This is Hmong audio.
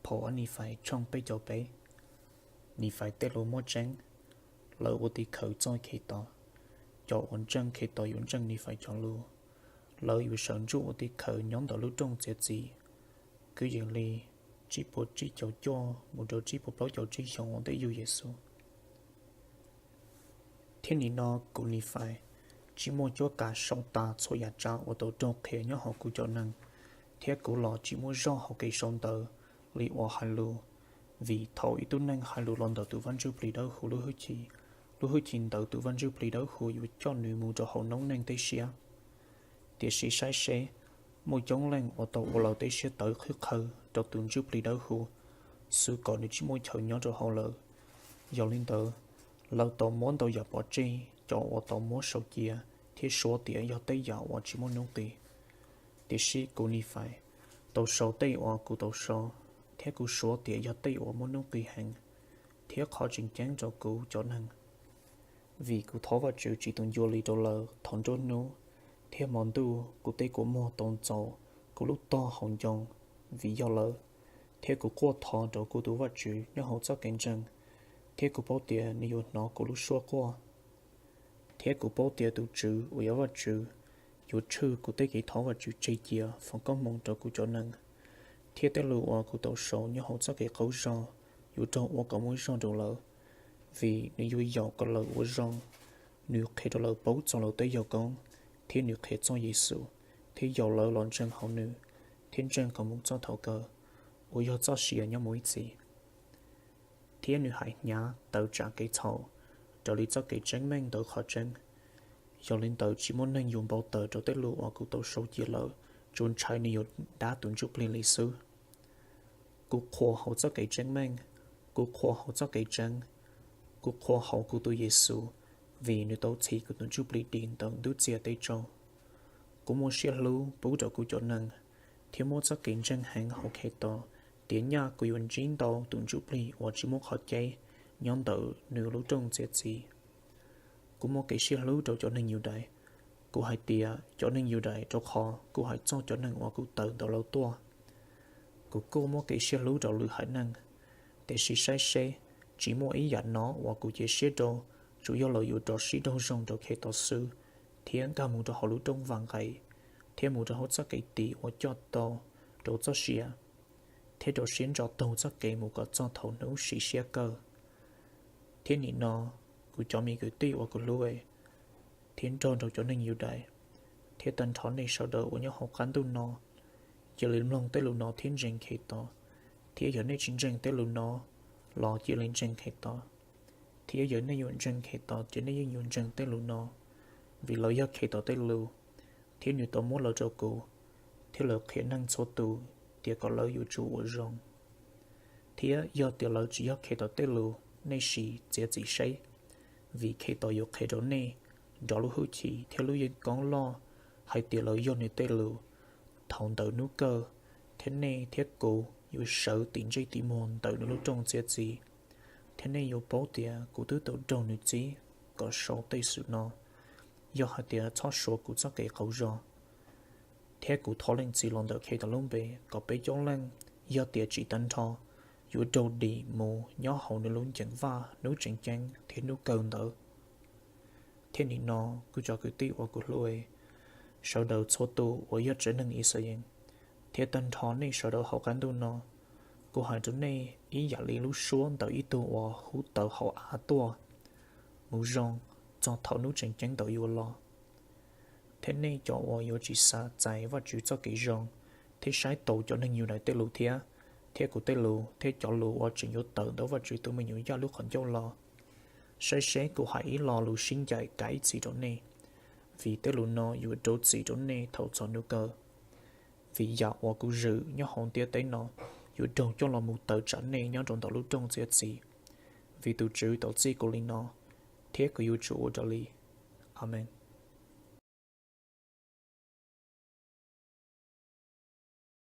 Phau Nifais tshooj peb caug peb. Nifais tej lus muaj tseeb. Lawv ua tim khawv txog Khetos. Cov uas ntseeg Khetos yuav ntseeg Nifais cov lus. Lawv yuav sawv ntsug ua tim khawv nyob ntawm lub rooj txiav txim, kwv yees li tsib puas tsib caug cuaj mus rau tsib puas plaub caug tsib xyoo ua ntej yug Yexus. Thiab nim no kuv Nifais tsis muaj cuab kav sau tas txhua yam tsav uas tau raug qhia nyob hauv kuv cov neeg, thiab kuv los tsis muaj zog hauv kev sau ntawv li uas hais lus, vim thaum ib tug neeg hais lus los ntawm tus Vaj Ntsuj Plig Dawb Huv lub hwj chim, lub hwj chim ntawd tus Vaj Ntsuj Plig Dawb Huv yuav coj nws mus rau hauv noob neej tej siab. Tiam sis saib seb, muaj coob leej uas tau ua lawv tej siab tawv qhwv qhawv rau tus Ntsuj Plig Dawb Huv, xwv kom nws tsis muaj chaw nyob rau hauv lawv. Yog li ntawd, lawv tau muab ntau yam pov tseg cov uas tau muab sau cia, thiab suav tias yog tej yam uas tsis muaj hnub qis. Tiam sis kuv Nifais tau sau tej uas kuv tau sau, thiab kuv suav tias yog tej uas muaj hnub qis heev, thiab qhov tseem ceeb rau kuv cov neeg. Vim kuv thov Vajtswv tsis tu ncua li rau lawv thaum nruab hnub thiab hmo ntuj kuv tej kua muag tau ntxaus kuv lub tog hauv ncoo vim yog lawv, thiab kuv quaj thov rau kuv tus Vajtswv nyob hauv txoj kev ntseeg, thiab kuv paub tias nws yuav hnov kuv lub suab quaj. Thiab kuv paub tias tus Tswv uas yog Vajtswv yuav tshwj kuv tej kev thov Vajtswv tseg cia foom koob hmoov rau kuv cov neeg, thiab tej lus uas kuv tau sau nyob hauv txoj kev qaug zog yuav raug ua kom muaj zog rau lawv, vim nws yuav yaum kom lawv ua zoo. Nws qhia rau lawv paub txog lawv tej yawg koob, thiab nws qhia txog Yexus, thiab yaum lawv los ntseeg hauv nws, thiab ntseeg kom mus txog thaum kawg, uas yog txoj sia nyob mus ib txhis. Thiab nws hais hnyav tawm tsam kev txhaum, raws li txoj kev tseeb meej ntawm qhov tseeb. Yog li ntawd tsis muaj neeg yuav npau taws rau tej lus uas kuv tau sau cia lawm, tsuas ntshai nws yuav dab tus Ntsuj Plig li xwb. Kuv qhuas hauv txoj kev tseeb meej, kuv qhuas hauv txoj kev tseeb, kuv qhuas hauv kuv tus Yexus, vim nws tau txhiv kuv tus Ntsuj Plig dim ntawm ntuj txiag teb tsaus. Kuv muaj siab hlub pub rau kuv cov neeg, thiab muaj txoj kev ntseeg heev hauv Khetos tias nyaj kuv yuav ntsib ntau tus ntsuj plig uas tsis muaj qhov ceb nyob ntawm nws lub rooj txiav txim. Kuv muaj kev siab hlub rau cov neeg Yudais. Kuv hais tias cov neeg Yudais rau qhov kuv hais txog cov neeg uas kuv tawm ntawm lawv tuaj. Kuv kuj muaj kev siab hlub rau lwm haiv neeg, tiam sis saib seb, tsis muaj ib yam no uas kuv cia siab rau, tsuas yog lawv yuav rov sib raug zoo rau Khetos xwb, thiab nkag mus rau hauv lub rooj vam nqaim, thiab mus rau hauv txoj kev tiv uas coj tau rau txoj sia, thiab rau siab ntso taug txoj kev mus kom txog thaum hnub sim siab kawg. Thiab nim no, kuv cov me kwv tij uas kuv hlub, thiab nrog rau cov neeg Yudais, thiab tag nrho nej sawv daws uas nyob hauv qab ntuj no, cia li mloog tej lus no thiab ntseeg Khetos, thiab yog nej tsis ntseeg tej lus no los cia li ntseeg Khetos. Thiab yog nej yuav ntseeg Khetos ces nej yeej yuav ntseeg tej lus no, vim lawv yog Khetos tej lus, thiab nws tau muab lawv rau kuv, thiab lawv qhia neeg txhua tus tias kom lawv yuav tsum ua zoo. Thiab yog tias lawv tsis yog Khetos tej lus, nej sim txiav txim seb, vim Khetos yuav qhia rau nej nrog lub hwj chim thiab lub yeeb koob loj hais tias lawv yog nws tej lus. Thaum ntawd hnub kawg, thiab nej thiab kuv yuav sawv tim ntsej tim muag ntawm nws lub rooj txiav txim, thiab nej yuav paub tias kuv twb tau raug nws txib kom sau tej xwm no, yog hais tias txhob suav kuv txoj kev qaug zog. Thiab kuv thov Leej Txiv los ntawm Khetos lub npe kom peb coob leej, yog tias tsis tag nrho, yuav raug dim mus nyob hauv nws lub nceeg vaj hnub tseem ceeb thiab hnub kawg ntawd. Thiab nim no, kuv cov kwv tij uas kuv hlub, sawv daws txhua tus uas yog tsev neeg Yixalayees, thiab tag nrho nej sawv daws hauv qab ntuj no, kuv hais rau nej ib yam li lub suab ntawm ib tug uas hu tawv hauv av tuaj mus zoo txog thaum hnub tseem ceeb ntawd yuav los. Thiab nej cov uas yuav tsis xav txais Vajtswv txoj kev zoo, thiab saib taus cov neeg Yudais tej lus thiab, thiab kuv tej lus thiab cov lus uas tseem yuav tawm ntawm Vajtswv tus me nyuam Yaj lub qhov ncauj los, saib seb kuv hais ib lo lus sib ncaim kav ib txhis rau nej, vim tej lus no yuav rau txim rau nej thaum txog hnub kawg. Vim yam uas kuv zwm nyob hauv ntiaj teb no yuav raug coj los mus tawm tsam nej nyob rau ntawm lub rooj txiav txim, vim tus Tswv tau txib kuv li no, thiab kuv yuav tsum ua raws li. Amees.